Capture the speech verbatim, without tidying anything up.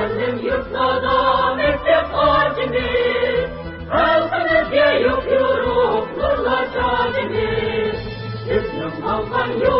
مۇئەللىم يۇرتلاردا مەكتەپ ئاچىمىز، خەلقىمىزگە يوق يورۇق نۇرلار چاچىمىز. بىزنىڭ قالغان يول